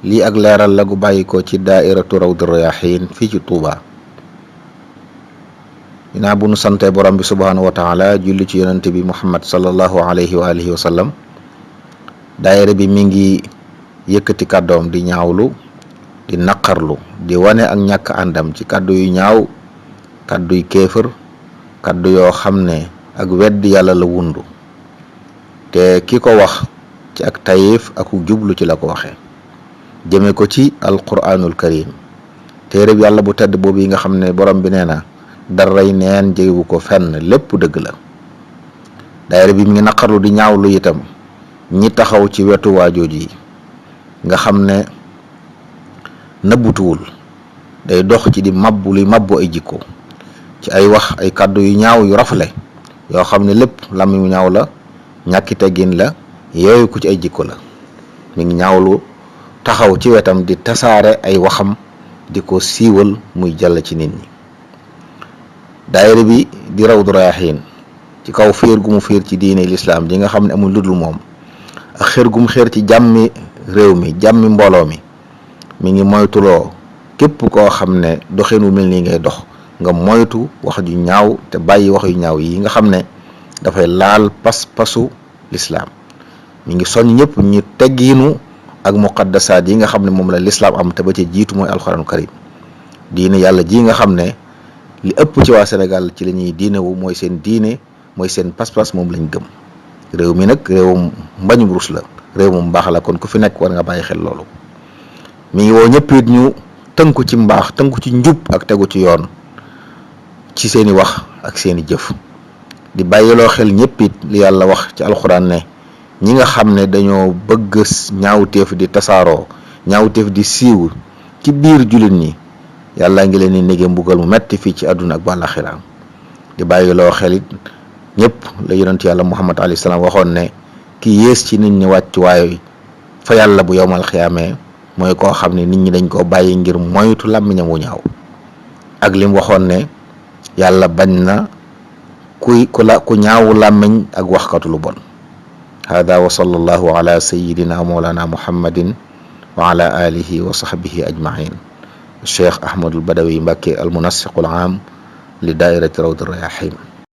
lii ak leeral la gu bàyyikoo ci daairatu rawdu rayahin fii ci Touba. dinaa bu nu sante borom bi subhanahu wa taala julli ci yonente bi Muhammad sallallahu alayhi wa alihi wa sallam. daayira bi mi ngi yëkkati kàddoom di ñaawlu di naqarlu di wane ak ñàkk àndam ci kàddu yu ñaaw, kàddu yu kéefër, kàddu yoo xam ne ak weddi yàlla la wundu te ki ko wax ci ak tayif ak jublu ci la ko waxee jëme ko ci alquranul karim, téere bi yàlla bu tedd boobu yi nga xam ne borom bi nee na daray neen jegewu ko fenn, lépp dëgg la. daayira bi mi ngi naqarlu di ñaawlu itam ñi taxaw ci wetu waajooji yi nga xam ne nëbbutuwul, day dox ci di mabbu luy mabbu ay jikko ci ay wax, ay kàddu yu ñaaw yu rafle yoo xam ne lépp làmmiñ mu ñaaw la, ñàkki teggin la, yooyu ko ci ay jikko la. mi ngi ñaawlu taxaw ci wetam di tasaare ay waxam di ko siiwal muy jàll ci nit ñi. daayira bi di Rawdu Rayaahiin ci kaw fiir gu mu fiir ci diine lislaam ji nga xam ne amul ludul moom ak xër gu mu xër ci jàmmi réew mi, jàmmi mbooloo mi ngi moytuloo képp koo xam ne doxin wu mel nii ngay dox nga moytu wax ju ñaaw te bàyyi wax yu ñaaw yi nga xam ne dafay laal pas-pasu lislaam. mi ngi soñ ñëpp ñu teggiinu ak muqaddasaat yi nga xam ne moom la lislaam am te ba ci jiitu mooy alxuraanu karim. diine yàlla ji nga xam ne li ëpp ci waa Sénégal ci la ñuy diine wu mooy seen diine, mooy seen pas-pas, moom lañ gëm. réew mi nag réewum mbañum rus la, réew mu mbaax la, kon ku fi nekk war nga bàyyi xel loolu. mi ngi woo ñëpp it ñu tënku ci mbaax, tënku ci njub ak tegu ci yoon ci seeni wax ak seeni jëf. di bàyyiloo xel ñëpp it li yàlla wax ci alxuraan ne ñi nga xam ne dañoo bëgg ñaawteef di tasaaroo, ñaawteef di siiw ci biir jullit ñi, yàlla ngi leen di négee mbugal mu metti fii ci àdduna ak bàllaxira. di bàyyiloo xel it ñëpp la yonent yàlla Muhammad alayhi salaam waxoon ne ki yées ci nit ñi wàcc waaye fa yàlla bu yowmal xiyaamee mooy koo xam ne nit ñi dañ koo bàyyi ngir moytu làmmiñam wu ñaaw. ak lim waxoon ne yàlla bañ na ku ñaawu làmmiñ ak waxkatu lu bon. hada wa sallallahu ala sayidina mawlana muhammadin wa ala alihi wa sahbihi ajmain. cheikh ahmadul badawi mbàkke al munassiqul aam li daairati rawdu rayahin.